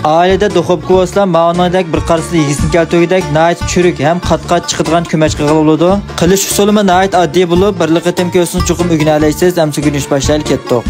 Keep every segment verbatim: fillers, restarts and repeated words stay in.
ئائىلىدە دۇخوپكا بولسا، ماۋۇنىڭدەك بىر قارىسىدا يېگۈسىنى كەلتۈرگۈدەك ناھايىتى چۈرۈك ھەم قات-قات چىقىدىغان كۆمەچ قىلغىلى بولىدۇ. قىلىش ئۇسۇلىمۇ ناھايىتى ئاددىي بولۇپ، بىرلا قېتىم كۆرسىڭىز چوقۇم ئۆگىنەلەيسىز. ئەمسە ئۆگىنىش باشلايلى، كەتتۇق.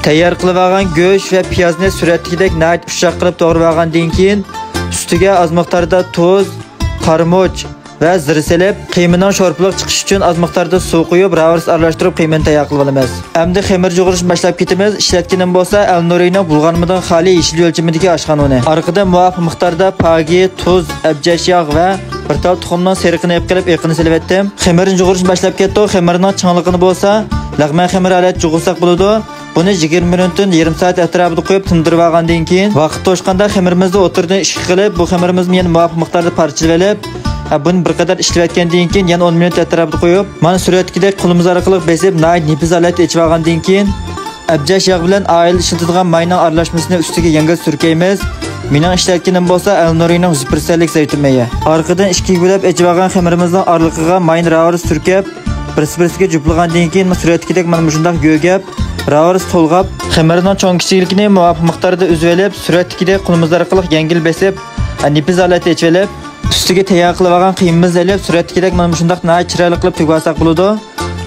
تەييار قىلىۋالغان گۆش ۋە پىيازنى سۈرەتتىكىدەك ناھايىتى ئۇششاق قىلىپ توغرىۋالغاندىن كېيىن، ئۈستىگە ئاز مىقداردا تۇز، قارىمۇچ، ۋە زىرە سېلىپ، قىيمىنىڭ شورپىلىق چىقىشى ئۈچۈن ئاز مىقداردا سۇ قۇيۇپ، راۋىرس ئارىلاشتۇرۇپ، قىيمىنى تەييار قىلىۋالىمىز. ئەمدى خېمىر يۇغۇرۇشنى باشلاپ كېتىمىز. ئىشلەتكىنىم بولسا ئەلنۇرىنىڭ بۇلغانمىدىن خالىي يېشىل ئۆلچىمىدىكى ئاشخانا ئۇنى. ئارقىدىن مۇۋاپىق مىقداردا پاگى، تۇز، ئەبجەش ياغ ۋە بىر تال تۇخۇمنىڭ سېرىقىنى ئېلىپ كېلىپ، ئېقىنى سېلىۋەتتىم. خېمىرنى يۇغۇرۇشنى باشلاپ كەتتۇق. خېمىرنىڭ چىڭلىقىنى بولسا لەغمەن خېمىرى ھالەتتە يۇغۇرساق بولىدۇ. بۇنى يىگىرمە مىنۇتتىن يېرىم سائەت ئەتراپىدا قويۇپ تىندۇرۇۋالغاندىن كېيىن، ۋاقىت توشقاندا خېمىرىمىزنى ئوتتۇرىدىن ئىككى قىلىپ، بۇ خېمىرىمىزنى يەنە مۇۋاپىق مىقداردا پارچىلىۋېلىپ، ھە، بۇنى بىر قەدەر ئىشلىۋەتكەندىن كېيىن يەنە ئون مىنۇت ئەتراپىدا قويۇپ، مانا سۈرەتتىكىدەك قولىمىز ئارقىلىق بېسىپ، ناھايىتى نېپىز ھالەتتە ئېچىۋالغاندىن كېيىن، ئەبجەش ياغ بىلەن ئائىلە ئىشلىتىدىغان ماينىڭ ئارىلاشمىسىنى ئۈستىگە يەڭگىل سۈركەيمىز. مېنىڭ ئىشلەتكىنىم بولسا ئەلنۇرىنىڭ يۈز پىرسەنتلىك زەيتۇن مېيى. ئارقىدىن ئىككىگە بۆلۈپ ئېچىۋالغان خېمىرىمىزنىڭ ئارىلىقىغا ماينى راۋىرس سۈركەپ، بىرسى-بىرسىگە جۈپلىغاندىن كېيىن، سۈرەتتىكىدەك مانا مۇشۇنداق گۆگەپ، راۋىرس تولغاپ، خېمىرنىڭ چوڭ-كىچىكلىكىنى مۇۋاپىق مىقداردا ئۈزۈۋېلىپ، سۈرەتتىكىدەك قولىمىز ئارقىلىق يەڭگىل بېسىپ، نېپىز ھالەتتە ئېچىۋېلىپ، ئۈستىگە تەييار قىلىۋالغان قىيمىمىزنى ئېلىپ، سۈرەتتىكىدەك مانا مۇشۇنداق ناھايىتى چىرايلىق قىلىپ تۈگۈۋالساق بولىدۇ.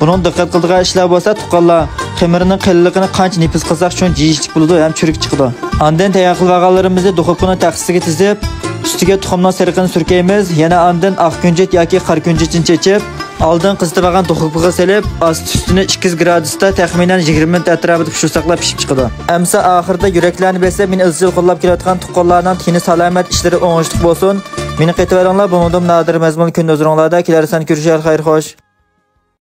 بۇنىڭدا دىققەت قىلىدىغان ئىشلار بولسا، تۇغقانلار، خېمىرنىڭ قېلىنلىقىنى قانچە نېپىز قىلساق، شۇنچە يېيىشلىك بولىدۇ ھەم چۈرۈك چىقىدۇ. ئاندىن تەييار قىلىۋالغانلىرىمىزنى دۇخوپكىنىڭ تەخسىسىگە تىزىپ، ئۈستىگە تۇخۇمنىڭ سېرىقىنى سۈركەيمىز. يەنە ئاندىن ئاق كۈنجۈت ياكى قارا كۈنجۈتنى چېچىپ، ئالدىن قىزىتىۋالغان دۇخوپكىغا سېلىپ، ئاستى ئۈستىنى ئىككى يۈز گرادۇستا تەخمىنەن يىگىرمە مىنۇت ئەتراپىدا پىشۇرساقلا پىشىپ چىقىدۇ. ئەمسە ئاخىرىدا يۈرەكلەرنى بېسىپ، مېنى ئىزچىل قوللاپ كېلىۋاتقان تۇغقانلارنىڭ تېنى سالامەت، ئىشلىرى ئوڭۇشلۇق بولسۇن. مېنى قېتىۋېلىڭلار، بۇنىڭدىن نادىر مەزمۇن كۈندە ھۇزۇرۇڭلاردا. كېلەر سان كۆرۈشەر، خەير خوش.